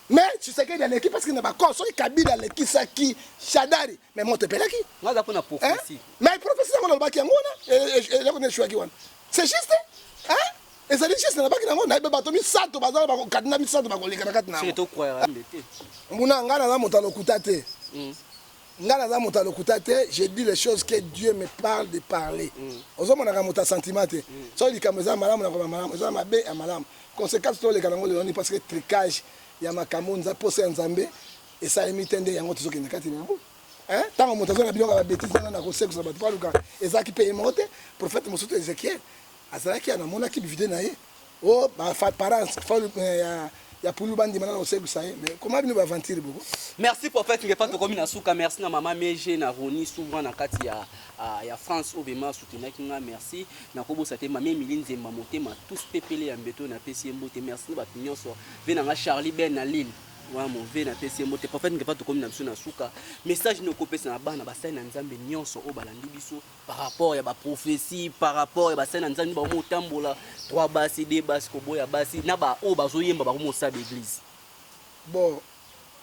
Mais Tshisekedi aleki parce que na bacor soki Kabila alekisaki Shadary mais moto epelaki. Nga aza pona prophétie. Mais prophétie yango nalobaki yango wana eloko nde eshuaki wana. C'est juste hein? Ezali juste nalobaki nango nayebi bato misato baza na bakadina misato bakoleka na kati na yango. Mbuna nga naza moto ya lokuta te. Nga naza moto ya lokuta te, je dis les choses que Dieu me parle de parler. Ozomonaka moto ya sentiment te. Soki likambo eza malamu nakoloba malamu, eza mabe ya malamu. Consequence toleka nango lelo ni parce que trucage ya makambo nza posa ya Nzambe esalemi te nde yango tozokende kati na yango. Hein? Tango moto aza na biloko ya ba bêtises wana na kosekisa bato baluka ezalaki pe ye moko te. Prophète mosusu Ezekiel azalaki anamonaki bivide na ye. Oh ba parents ya ya pulu bandima na kosekisa ye mais comment bino ba aventure boko. Merci prophète Ngefa tokomi na suka merci na mama Meje na Roni souverain na kati ya ya France oyo vraiment soutenaki nga merci nakobosa te mami Emilie Nzemba motema tous pepele ya mbeto na pesi ye mbote merci na bato nyonso ve na nga Charlie Ben na Lille wana move na pesi ye mbote prophète Ngefa tokomi na biso na suka message nini okopesa na bana basali na Nzambe nyonso oyo balandi biso par rapport ya ba prophétie par rapport ya basali na Nzambe bango motambola trois basi deux basi koboya basi na ba oyo bazoyemba bango mosala église. Bon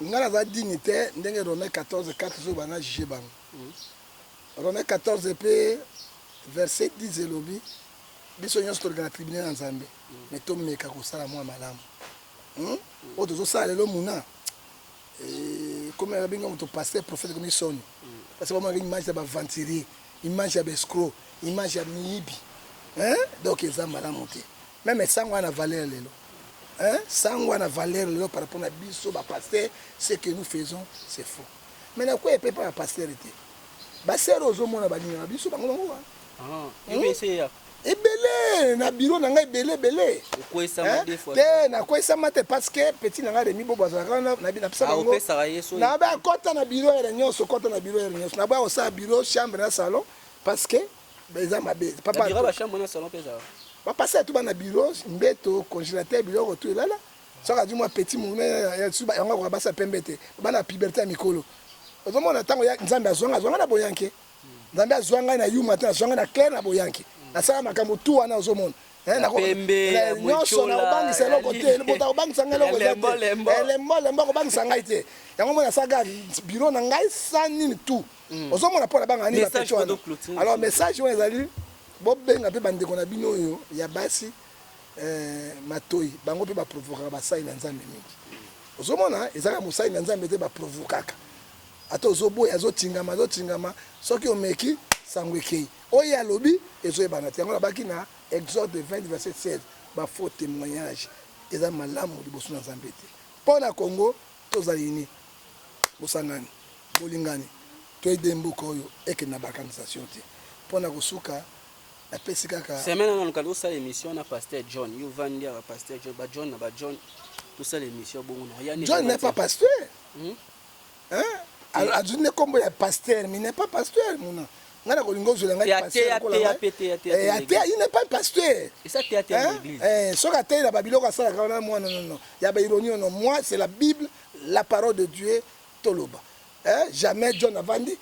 nga naza digne te ndenge Romain 14 4 ezoba na juge bango Romain 14 pe verset 10 elobi biso nyonso toleka na tribunal ya Nzambe mais tomeka kosala mwa malamu oyo tozosala lelo muna ekomi babenga moto pasteur prophète ekomi soni parce que bamonaka image ya baaventurier image ya baescroc image ya miyibi donc eza malamu te meme sango wana valeur lelo. Hein? Sango wana valeur lelo par rapport na biso ba pasteur ce que nous faisons c'est faux. Mais na kwa epe pa pasteur te. Ba sœur ozomona balingaka biso bango bango wana. Ah, hmm? Ebele na bureau na ngai ebele ebele. Okwesama deux fois. Te na kwesama te parce que petit na ngai Remy Bobo azalaka wana na na pesa bango. Opesaka ye so. Na ba kota na bureau ya nyonso kota na bureau ya nyonso. Na ba osala bureau chambre na salon parce que eza mabe papa bureau ba chambre na salon pe ezala ba passer tout bana bureau mbeto congélateur biloko tout elala soki azwi mwa petit monene yango akoka basi ya pembe te bana puberté ya mikolo ozomona ntango nzambe azwanga azwanga na boyanke nzambe azwa ngai na yuma te azwa ngai na claire na boyanke nasala makambo tu wana ozomona nyonso nakobangisa eloko te moto akobangisa ngai eloko eza te elembo lembo akobangisa ngai te yango mona asalaka bureau na ngai sans nini tout ozomona mpo na banga nini bapeti wana alors message wana ezali bobenga mpe bandeko na bino oyo ya basi matoi bango mpe baprovokaka basali na nzambe mingi ozomona ezalaka mosali na nzambe te baprovokaka ata ozoboya azotingama azotingama soki omeki sango ekei oyo alobi ezoyebana te yango nabaki na Exode 20 verset 16 ba faux témoignage eza malamu liboso na nzambe te mpo na Congo tozala uni bosangani bolingani toyede mboka oyo ekende na balkanisation te mpo na kosuka napesi kaka semaine wana luka tosala émission na pasteur John yo vandi awa pasteur John ba John na ba John tosala émission bongo na ya John n'est pas pasteur hein azwi nde kombo ya pasteur mais n'est pas pasteur muna ngai na kolinga ozwela ngai pasteur il n'est pas pasteur soki ateyi na babiloko asalaka wana mwana non non ya baironie non moi c'est la Bible la parole de Dieu toloba jamais John avandi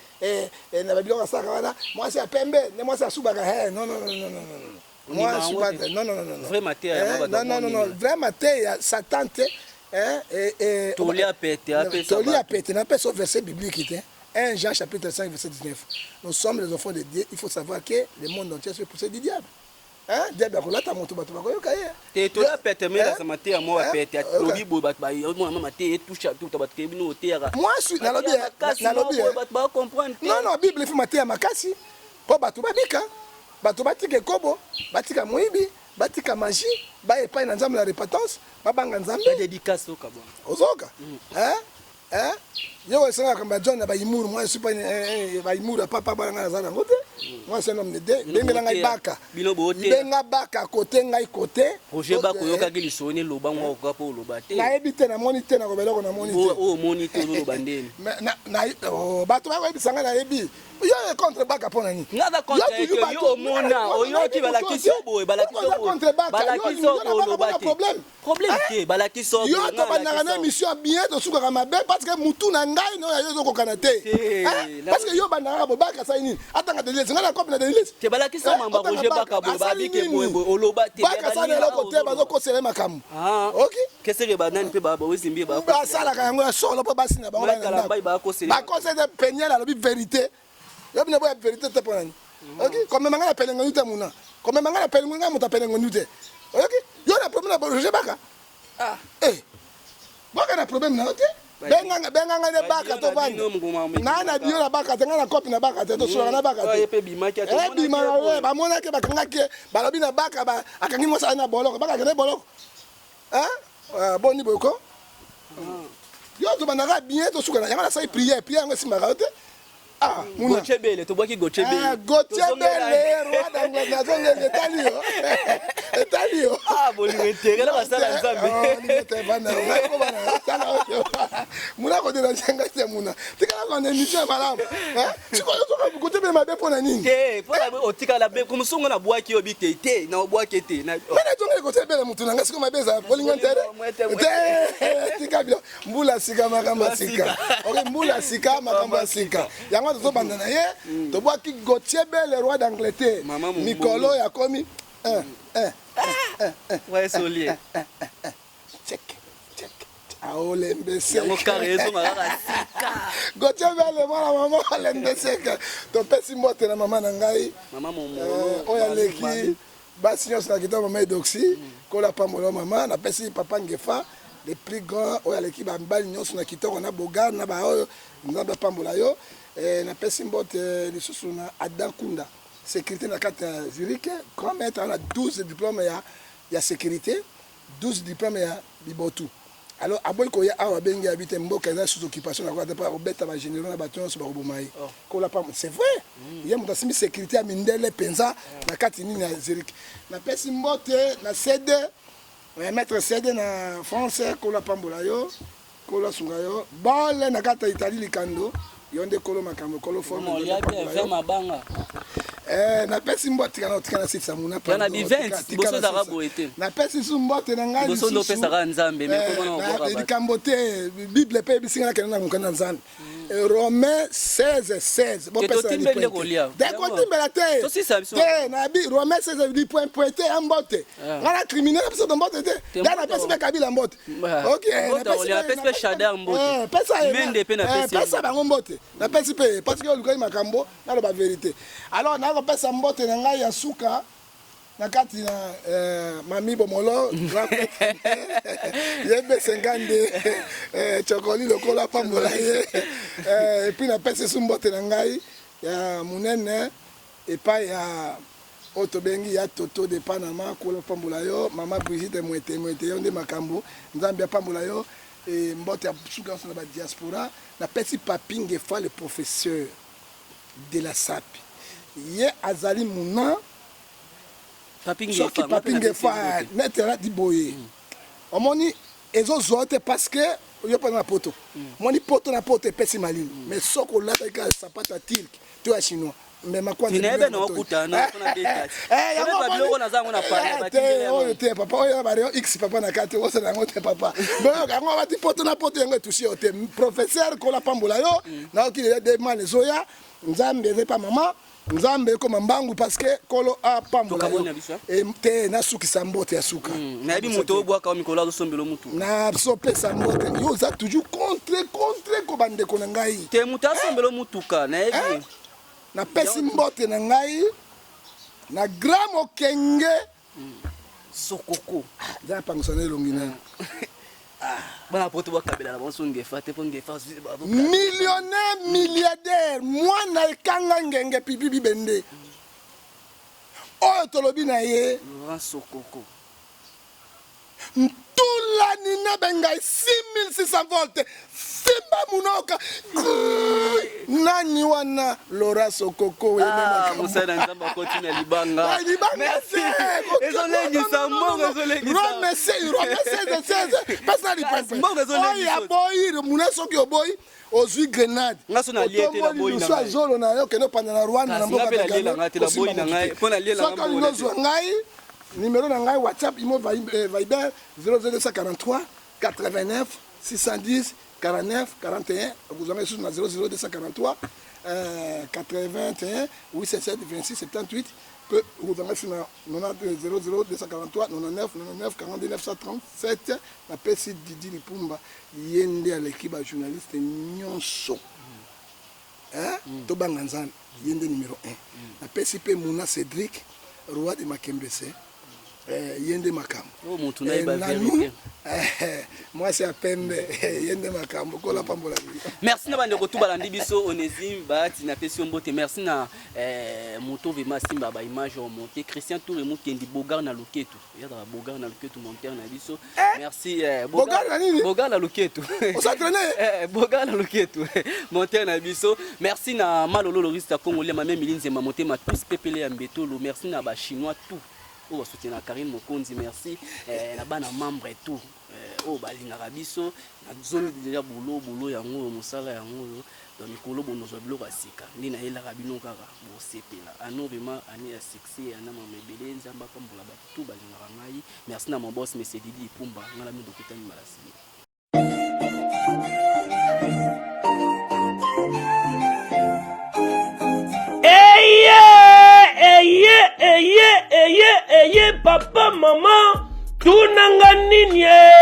na babiloko asalaka wana mwasi ya pembe nde mwasi asubaka non non non non non moi asuba non non non non vrai mateya non non non non vrai mateya Satan te toli apete toli apete na pesa verset biblique te 1 Jean chapitre 5 verset 19 nous sommes les enfants de Dieu il faut savoir que le monde entier se poussé du diable. Hein, diable akolata moto bato bakoyoka ye. Te tola pete mais la mateya mo pete alobi boye bato ba mona mama te etouche tout bato ke bino oteyaka. Moi suis nalobi nalobi bato ba comprendre te. Non non Bible fi mateya makasi po bato babika bato batika ekobo batika moyibi batika magie ba epai na Nzambe na repentance babanga Nzambe. Ba dédicace oka bon. Ozoka? Hein? Eh? Yo esengaka makambo ya John na baimuru moi je suis pas eh, eh, baimuru ya papa bana ngai naza nango te moi c'est un homme de Dieu bengela ngai baka benga baka kote ngai kote Roger Baka oyokaki lisolo ne loba ngo okoka mpo oloba te nayebi te namoni te nakoba eloko namoni te oyo omoni te ozoloba ndeni oh, bato bakoyebisa ngai nayebi yo ye contre baka mpo na nini nga aza contre yo omona oyoki balakisi yo boye balakisi yo boye balakisi yo boye oloba te Problème te, balakisi yo. Yo tobandaka na émission bien tosukaka mabe parce que mutu na ngai na yo ezokokana te. Hein? Parce que yo bandaka bo baka sali nini? Atanga Denis, ngai na kope na Denis. Te balakisi yo mamba Roger baka bo ba bike boye boye oloba te. Baka sali eloko te bazokosela makambo. Ah. OK? Qu'est-ce que banani pe ba ba ba basalaka yango ya solo po basi na bango ba na ndako. Bakosela Peniel alobi vérité. Yo bino boya verite te pona nini? Oki komema nga na pelengonu te muna. Komema nga na pelengonu nga moto ya pelengonu te. Oyoki? Yo na problème na Roger Baka? Ah. Eh. Baka na problème na yo te. Benga nga benga nga ne Baka to vanda. Na na bio na Baka te nga na copie na Baka te to solaka na Baka te. Eh eh bima na ye ba monaki ba kangaki balobi na Baka ba akangi mwasi na boloko. Baka kende boloko. Hein? Euh, boni boye ko? Yo tobandaka bien tosuka na yango nasali prière prière yango esimbaka yo te. Ah, muna. Gauthier Bele, tobwaki Gauthier Bele. Ah, Gauthier Bele, roi d'Angleterre, nazongeli etali yo. Etali yo. Ah, bolingo intérêt na basala Nzambe. Oh, bolingo intérêt bana. Ngai bana. Tala oyo. Muna ko déranger ngai te muna. Tikala ko na émission ya malamu. Hein? Sikoyo toka Gauthier Bele mabe pona nini? Te, pona otikala be kumsunga na bwaki yo bite te, na obwaki te. Na Mana tongeli Gauthier Bele mutu na ngai sikoyo mabe eza bolingo intérêt. Te, tika bilo. Mbula sika makambo ya sika. Ok, mbula sika makambo ya sika. Yango tozobanda na ye, mm. tobwaki Gauthier Be le roi d'Angleterre. Mikolo ya komi 1 1 1 1 Ouais, solier. Check, check. Aolembe seka. Yango kare ezonga kaka sika. Gauthier Bele mwana mama alembe seka. Topesi mbote na mama na ngai. Mama Momolo. Euh, oyo aleki Basi nionso na kitoko mama Eudoxie nkolo apambola yo mama napesi papa Ngefa le plus grand oyo aleki ba mibali nionso na kitoko na bogar na ba oyo nzambe apambola yo eh, napesi mbote lisusu na Adam Kunda securite na kati ya Zurich grand maître ana 12 diplôme ya ya securite 12 diplôme ya bibotu alors aboyi koya awa abengi abi te mboka eza sous occupation nakoka te mpo akobeta ba généraux na bato nyonso bakoboma ye oh. kola pamba c'est vrai mm. ye moto asimbi sécurité ya mindele mpenza na kati nini ya Zurich napesi mbote na cd eh, maître cd na france kola pambola yo kolo asunga yo bole na kati ya italie likando yo nde kolo makambo kolo forme mabanga eh, napesi mbote tika na tika na sitisa muna na bivent boso ezalaka boye te napesi su mbote na ngai liboso nde opesaka nzambe eh, likambo te bible mpe ebisi ngai nakende na mokanda nzambe mm. romain 16 16 bopesadekotimbela te te nabi romain 16 li point point te ya mbote ah. ngai na criminel napesa to mbote te ngai napesi mpe kabila mbote ok pesa bango mbote napesi mpe parce que olukaki makambo naloba verite alors nakopesa mbote na ngai ya suka na kati na eh, mami bomolo ye besengande eh, chokoli lokola apambola ye eh, epuis napesi su mbote na ngai ya monene epai ya oyo tobengi ya toto de panama kola apambola yo mama brigitte mwete mwete yo nde makambo nzambe apambola yo e, mbote ya suka nyonso na badiaspora napesi papi ngefa le professeur de la sapi ye azali muna soki papi ngefa nete alati boye mm. omoni ezozwa te parce que yo mpe na poto mm. omoni poto na poto epesi malili mm. mais soki olataki kaka sapato ya turke to ya chinois mema kwanzaoyo te papa oyo ba rayon x papa na kati osala yango te papa donc yango abati poto na poto yango etusi yo te professeur kola pambola yo nayoki deja de mal ezoya nzambe eza epa mama Nzambe ekoma mbangu parce que kolo apambola yo eh? te nasukisa mbote ya suka hmm, nayebi moto obwaka mikolo azosombela mutu nasopesa mbote yo oza toujours contre contre ko bandeko na ngai te moto asombela mutuka nayebi eh? napesi mbote na ngai. Na grand mokenge. Sokoko. Nzambe apangusa na elongi na. Bana poto bakabela na banso ngefa te mpo ngefa millionnaire milliardaire mwana ekanga ngenge pipi bibende oyo tolobi na ye Laurent Sokoko Ntula nina bengai 6600 volt simba munoka nani wana Laura Sokoko ah, mosali na nzambe akoti na libanga ah, libanga te ezolengisa mbongo ezolengisaoyo aboyi muna soki oboyi ozwi grenade otomboli lisu ya zolo na yo okende opanza na rwanda na mboka soki olingi ozwa ngai numero na ngai whatsapp imo eh, viber 00243 89 610 49 41 okozwa ngai lisusu na 00243 81 877 26 78 mpe okozwa ngai lisusu na 00 243 99 99 42 937 napesi Didi Lipumba ye nde aleki ba journaliste nyonso eh? Mm. Tobanga Nzambe ye nde numero 1 mm. Napesi mpe Muna Cedric roi de Makembese eh, ye nde makambo oh, eh, nanu eh, mwasi ya pembe ye nde makambo kola pambola merci na bandeko tu balandi biso onesime bahati napesi yo mbote merci na eh, moto vraimen asimba baimage oyo monte christian toure mukendi bogar na loketu Yaka Bogar na luketu monteur na biso. Eh? Merci eh, Bogar na nini? Bogar na luketu. Osa traîner? Eh, Bogar na luketu. Monteur na biso. Merci na Malolo Lorista Congo lema meme Linzema motema tous pepele ya mbetolo. Merci na ba chinois tout. Oyo basoutenaka Karine Mokonzi, merci eh, na bana membre tout. Eh, oyo balingaka biso nazongi deja boulot boulot yango oyo mosala yango oyo donc mikolo bonozwa biloko ya sika nde nayelaka bino kaka bosepela ano vraiment année ya succès ana mama ebele nzambe apambola bato tout balingaka ngai merci na mon boss monsieur Didi Ipumba ngai na bino tokutani mbala nsima Eye, eye, eye, eye, eye, papa, mama, tuna nga nini e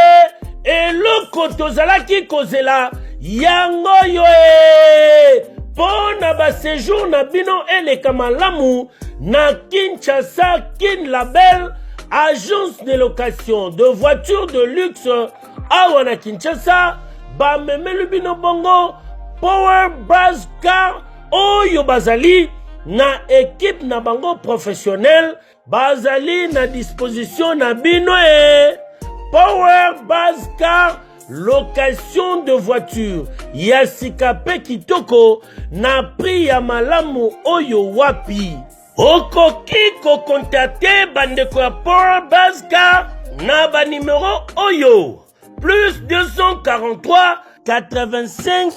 eloko tozalaki kozela yango oyo e mpo na basejour na bino eleka malamu na kinshasa kin label agence de location de voiture de luxe awa na kinshasa bamemeli bino bongo power bas car oyo bazali na ekipe na bango professionnel bazali na disposition na bino e power base car location de voiture ya sika mpe kitoko na prix ya malamu oyo wapi okoki kokontakte bandeko ya power base car na banimero oyo plus 243 85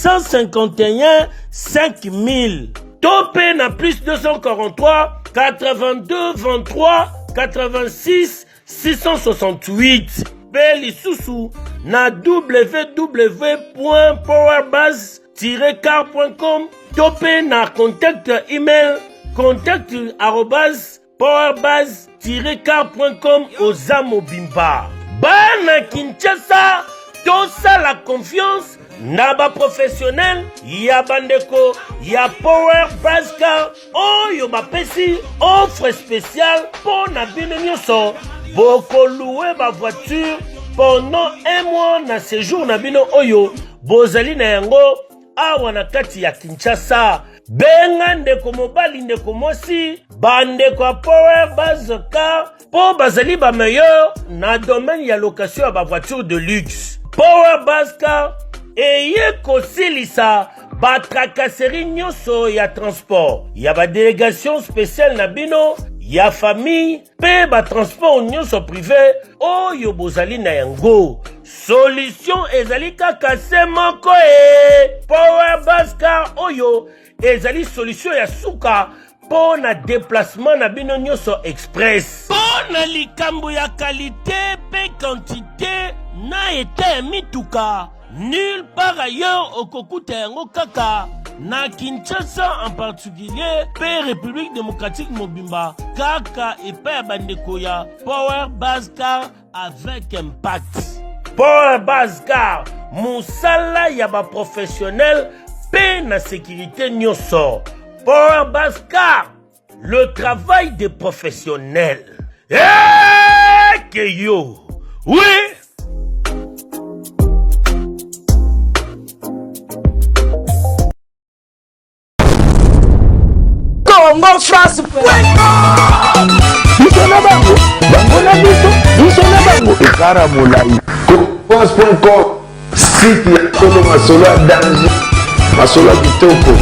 151 5000 to mpe na plus 243 82 23 86 668 mpe lisusu na www powerbase car com to mpe na contact email contact arobase powerbase-car.com oza mobimba bana kinshasa tosala confiance na baprofessionnel ya bandeko ya power base car oyo bapesi offre spéciale mpo na bino nyonso bokoluwe bavoiture pendant un mois na séjour na bino oyo bozali na yango awa na kati ya Kinshasa. Benga ndeko mobali, ndeko mwasi, bandeko ya Power Base Car mpo bazali ba meilleur na domaine ya location ya ba voiture de luxe. Power Base Car eye kosilisa ba tracasserie nyonso ya transport ya ba delegation spéciale na bino ya famille mpe ba transport nyonso prive oyo bozali na yango. Solution ezali kaka se moko e Power Bus Car oyo ezali solution ya suka mpo na déplacement na bino nyonso express. Mpo na likambo ya kalite mpe quantité na eta ya mituka, nulle part ailleurs okokuta yango kaka na Kinshasa en particulier mpe République démocratique mobimba kaka epai ya bandeko ya Power Bus Car avec impact. Power Base Car, mosala ya ba professionnel mpe na sécurité nyonso. Power Base Car, Le travail des professionnels. Eh, que yo! Oui! Congo France biso na bango bango na biso biso na bango ekara molai france.com site ya solo masolo ya danger masolo ya kitoko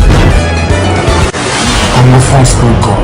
congofrance.com.